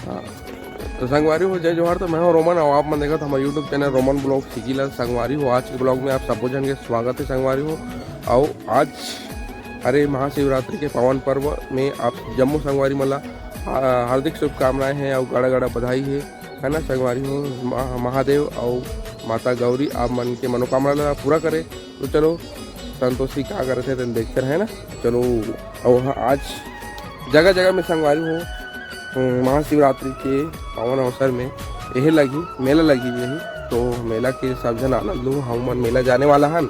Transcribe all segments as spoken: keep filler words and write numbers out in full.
हाँ। तो संगवारी हो, जय जोहार। तो मैं हूँ रोमन, अउ आप मन देखत हमारे YouTube चैनल रोमन ब्लॉग सीखी ला। संगवारी हो, आज के ब्लॉग में आप सबो झन के स्वागत है संगवारी हो। अउ आज, अरे, महाशिवरात्रि के पावन पर्व में आप जम्मो संगवारी मन ला, आ, हार्दिक शुभकामनाएं हैं अउ गाड़ा गाड़ा बधाई है, है ना संगवारी हो। महा-, महादेव अउ माता गौरी आप मन के मनोकामना ला पूरा करे। तो चलो, संतोषी का करत हे, तेन देखते रहे ना। चलो, अउ हाँ, आज जगह जगह में संगवारी हो, हम्म, महाशिवरात्रि के पावन अवसर में यही लगी, मेला लगी यही। तो मेला के सब झन आनंद लू। हम मन मेला जाने वाला हन,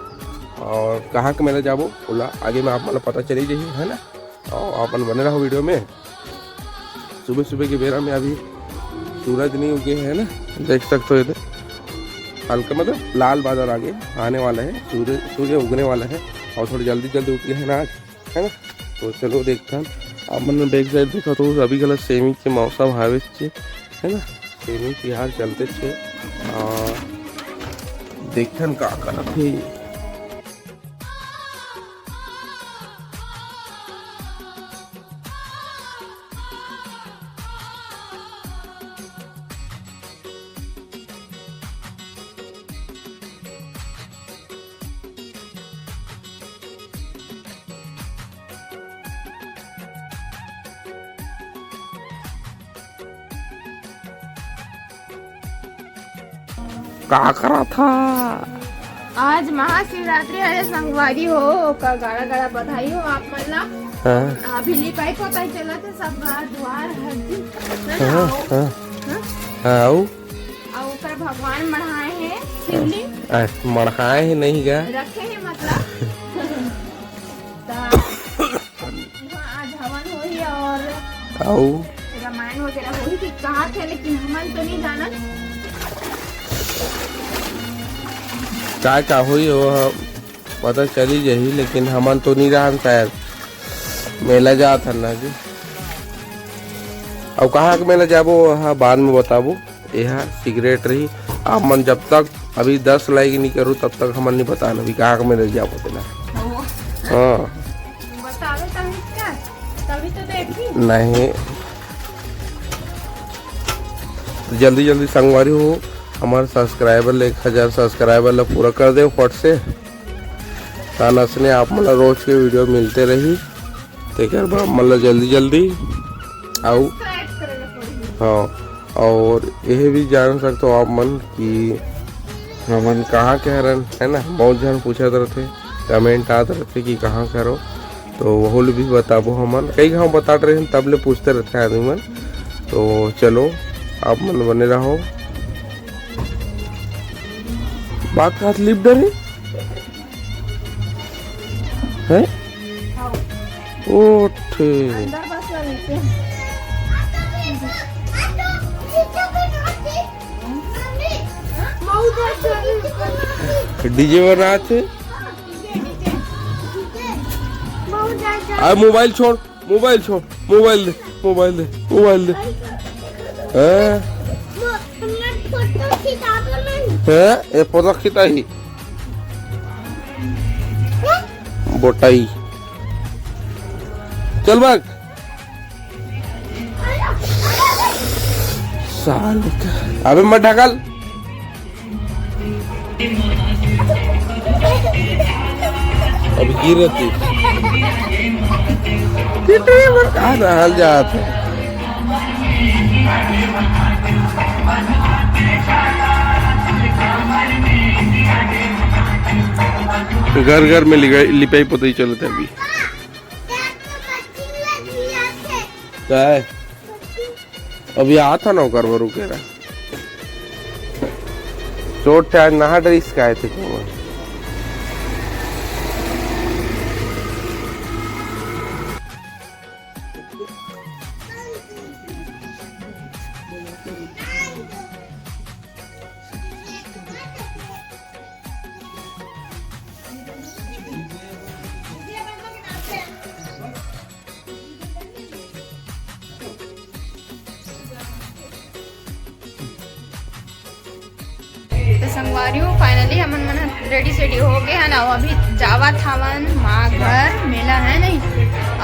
अउ कहाँ के मेला जाबो, ओला आगे में आप मन ला पता चली जाही, है ना। अउ आप मन बने रहो वीडियो में। सुबह सुबह के बेरा में अभी सूरज नहीं उगे है ना, देख सकते हो इधर हल्का, मतलब, लाल बादल आगे आने वाला है, सूर्य, सूर्य उगने वाला है अउ थोड़ा जल्दी जल्दी उगे है ना आज, है ना। तो चलो देखते हैं, आप मन बैक साइड देखो तो अभी गलत सेमी के मौसम हावे छे, है ना, सेमी तिहार चलते छे। अउ देखते हैं का करत हे। का करत हा? आज महाशिवरात्रि हरे संगवारी हो, ओकर गाड़ा गाड़ा बधाई हो आप मन ला। हाँ। अभी लिपाई पोताई चलत हे, सब घर दुआर हर चीज, है ना? हाँ, हाँ। हाँ? हाँ, अउ? अउ ओकर भगवान मढ़ाए हे शिवलिंग। आ, मढ़ाए हे नहीं गा। रखे हे मतलब। त आज हवन होही अउ अउ? रामायण वगैरह होही कि कहाँ थे, लेकिन हमन तो नहीं जानत। का का होही वो ह-, पता चली जाही, लेकिन हमन तो नहीं रहन शायद, मेला जात हन ना जी। अउ कहाँ के मेला जाबो, वो ह बाद में बताबो। एहा सीक्रेट रही। आप मन जब तक अभी दस लाइक नहीं करो, तब तक हमन नहीं बतान अभी कहाँ के मेला जाबो तेला। ओ। हाँ। बतावे तभी क्या? तभी तो देखी। नहीं। जल्दी जल्दी संगवारी हो, हमारे सब्सक्राइबर ले एक हजार सब्सक्राइबर ला पूरा कर दे फट से। तान असने आप मन ला रोज के वीडियो मिलते रही। तेकर बर आप मन ला जल्दी जल्दी अउ, हाँ, अउ ये भी जान सकते हो आप मन कि हमन कहाँ के हरन, है ना। बहुत झन पूछत रहते, कमेंट आत रहते कि कहाँ के हरो, तो वहू ले भी बताबो हमन। कई घाव बतात रहे, तब ले पूछते रहते आदमी मन। तो चलो, आप मन बने रहो। बात हाथ लिप डरे। हैं? उठ। अंदर बस ला नीचे। डीजे बना थे। आ, मोबाइल छोड़। मोबाइल छोड़, मोबाइल दे, मोबाइल दे, मोबाइल दे। हैं? हैं? ये फोटो खिंचाई। बोटाई। चल भाग। साले का। अबे मत ढकल। अब गिर रहती। कितनी बार कहाँ रहल जात है? घर घर में लिगाई-, लिपाई पोताई चलत है अभी। का है? अभी आता ना ओकर बर रुके रहा। चोट आज नहा डरिस का है थे को। तो संगवारी हो, finally हमन मन रेडी सेडी हो गए हन, अउ अभी जावत हवन माँ घर, मेला है नहीं,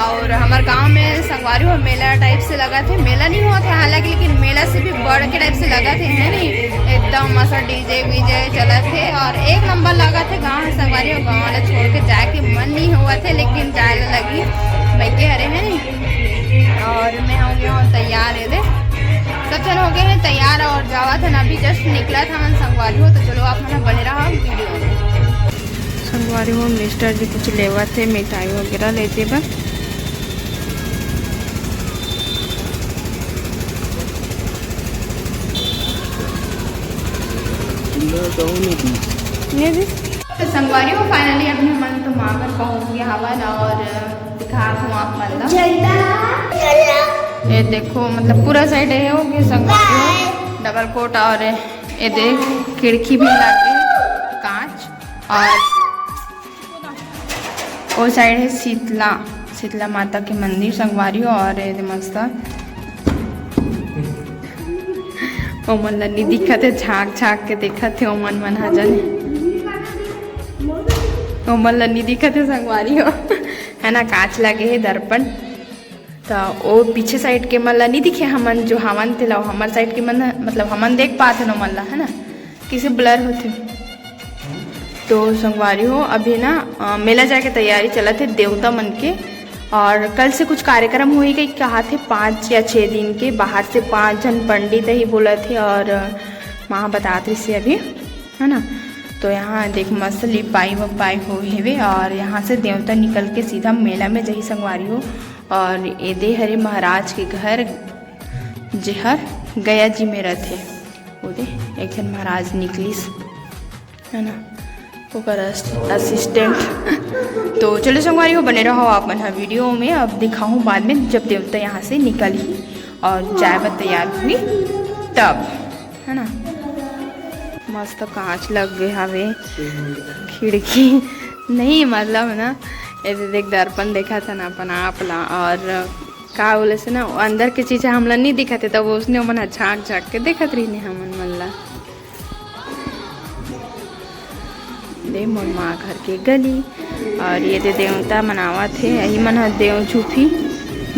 और हमर गांव में संगवारी हो मेला टाइप से लगथे, मेला नहीं होथे हालांकि, लेकिन मेला से भी बढ़ के टाइप से लगथे, है नहीं? एकदम मस्त डीजे वीजे चलथे और एक नंबर लगथे। गांव है संगवारी हो, गांव वाला छोड़ के जाए के मन नहीं होवथे, लेकिन जाए ला लगी, मइके हरे, है नहीं? और मैं हो गया हूँ तैयार, ये दे सब जन हो गए हैं तैयार और जावत हन, अभी जस्ट निकलत हन संगवारी हो। तो चलो आप मन बने रहा वीडियो में। संगवारी हो, मिस्टर जी कुछ लेवत हे, मिठाई वगैरह लेते बर। ये भी। तो संगवारी हो, finally अभी हमन तो माँ घर पहुँच गया हवन और दिखा दूँ आप मन ला। ये देखो, मतलब पूरा सेट है हो गया संगवारी हो, डबल कोट और ये दे खिड़की भी लगे कांच। और ओ साइड है शीतला, शीतला माता के मंदिर संगवारी हो। और ये दे मस्त ओमन ला नी दिखत हे, झांक झांक के देखत हे ओमन मन हा जन, ओमन ला नी दिखत हे संगवारी हो, है ना, कांच लगे हे दर्पण। त ओ पीछे साइड के मन ला नी दिखे हमन जो हावन तेला, हमर साइड के मन, मतलब हमन देख पात हन ओमन ला, है ना, किसे ब्लर होथे। तो संगवारी हो, अभी ना, अ, मेला जाके तैयारी चलत हे देवता मन के। और कल से कुछ कार्यक्रम होही कही कहात हे, पाँच या छः दिन के, बाहर से पाँच झन पंडित ही बोलत हे और, अ, माँ बतात रहिस हे अभी, है ना। तो यहाँ देख मस्त लिपाई वपाई हो हेवे और यहाँ से देवता निकल के सीधा मेला में जही संगवारी हो। और ये दे हरे महाराज के घर, जेहर गया जी में रथे। ओ दे एक झन महाराज निकलिस, है ना, ओकर अस-, असिस्टेंट। तो चलो संगवारी हो, बने रहो आप मन ह वीडियो में। अब दिखाहूँ बाद में जब देवता यहाँ से निकलही और जाए बर तैयार हुई तब, है ना। मस्त कांच लग गए हवे खिड़की नहीं, मतलब ना, ऐसे देख दर्पण देखा था ना अपन आप ला, और का बोले से ना, अंदर के चीज हमला नहीं दिखत हे, तब उसने ओमन ह झांक झांक के देखत रहिने हमन मन ला। दे मोर माँ घर के गली, और ये दे देवता मनावत हे, यही मन ह देव झूठी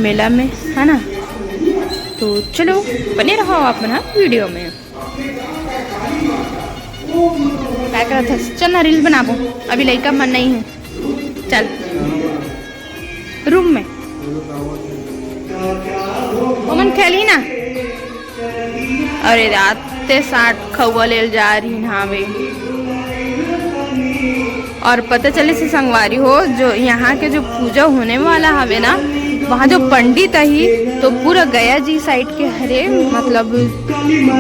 मेला में, है ना। तो चलो, बने रहो आप मन ह वीडियो में। का करत हस? चल ना, रील बनाबो, अभी लइका मन नहीं है। चल रूम में, ओमन खेलही ना। अरे रात ते साठ खउआ लेल जा रही हावे। और पता चले से संगवारी हो, जो यहाँ के जो पूजा होने वाला हवे ना, वहाँ जो पंडित अही तो पूरा गया जी साइड के हरे, मतलब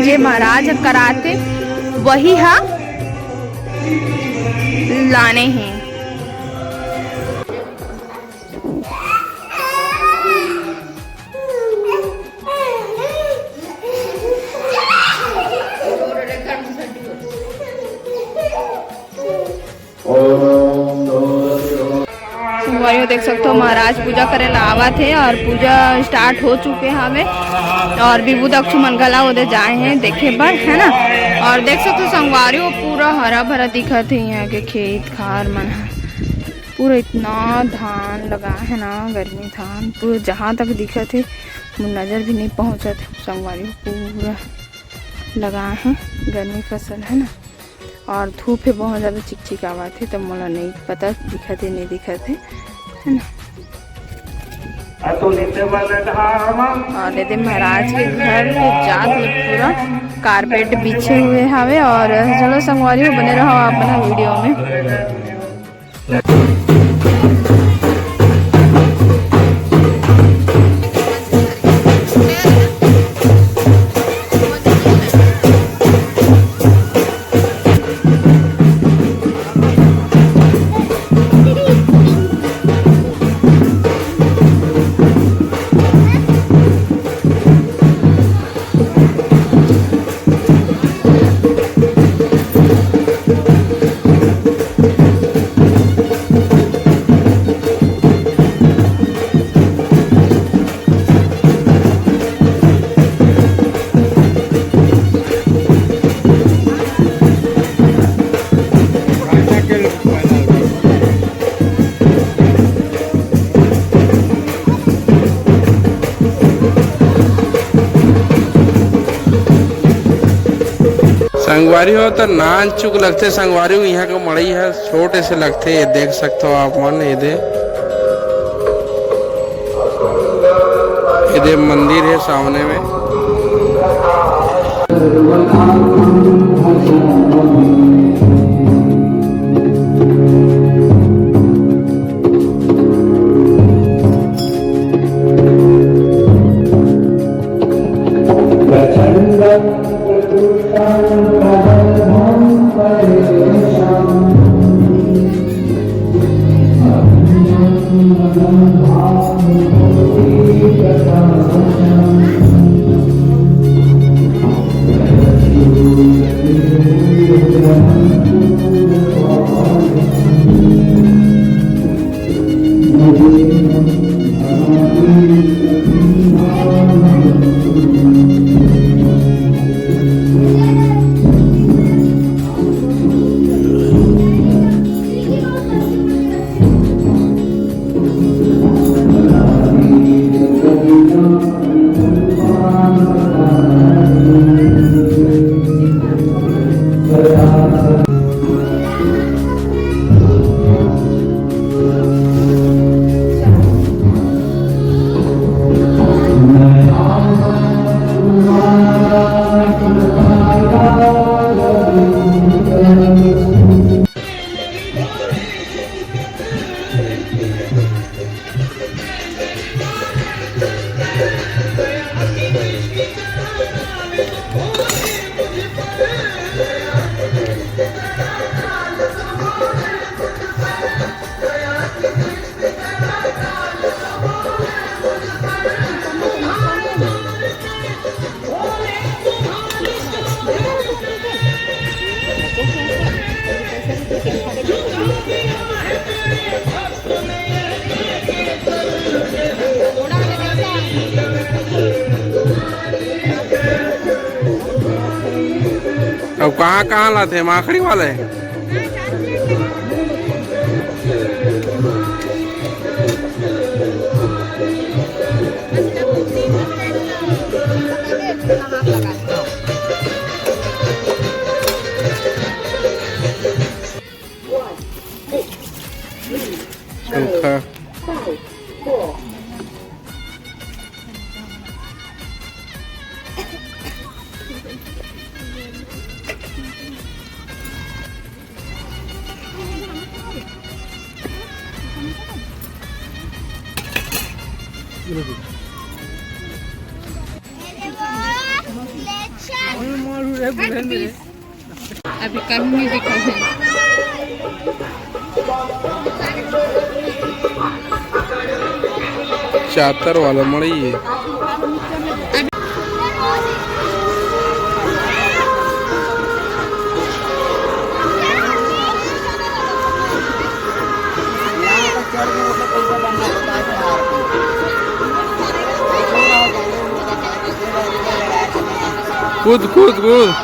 जे महाराज कराते वही हा लाने ही। संगवारी हो देख सकते हो, महाराज पूजा करे ला आवत हे और पूजा स्टार्ट हो चुके हवे और विभू दक्षु मन घला ओदे जाए हैं देखे बर, है ना। और देख सकते हो संगवारी हो, पूरा हरा भरा दिखत हे यहाँ के खेत खार मन ह। पूरा इतना धान लगा है ना, गर्मी धान पूरा जहाँ तक दिखत हे, मोर नजर भी नहीं पहुँचत हे संगवारी हो, पूरा लगा है गर्मी फसल, है ना। और धूप हे बहुत ज़्यादा चिकचिक आवत हे, तो मोला नहीं पता दिखत हे नहीं दिखत हे, है ना। और ये दे महाराज के घर के जात में पूरा कारपेट बिछे हुए हवे। और चलो संगवारी हो, बने रहो आप मन वीडियो में। संगवारी हो, त नानचुक लगथे संगवारी हो, इहाँ के मड़ई ह छोटे से लगथे, ये देख सकथो आप मन, ये दे, ये दे मंदिर हे सामने में। अब कहाँ कहाँ लाथे माखड़ी वाले? सूखा। अभी कहीं नहीं दिखा है। चादर वाला मड़ई हे। कूद, कूद, कूद।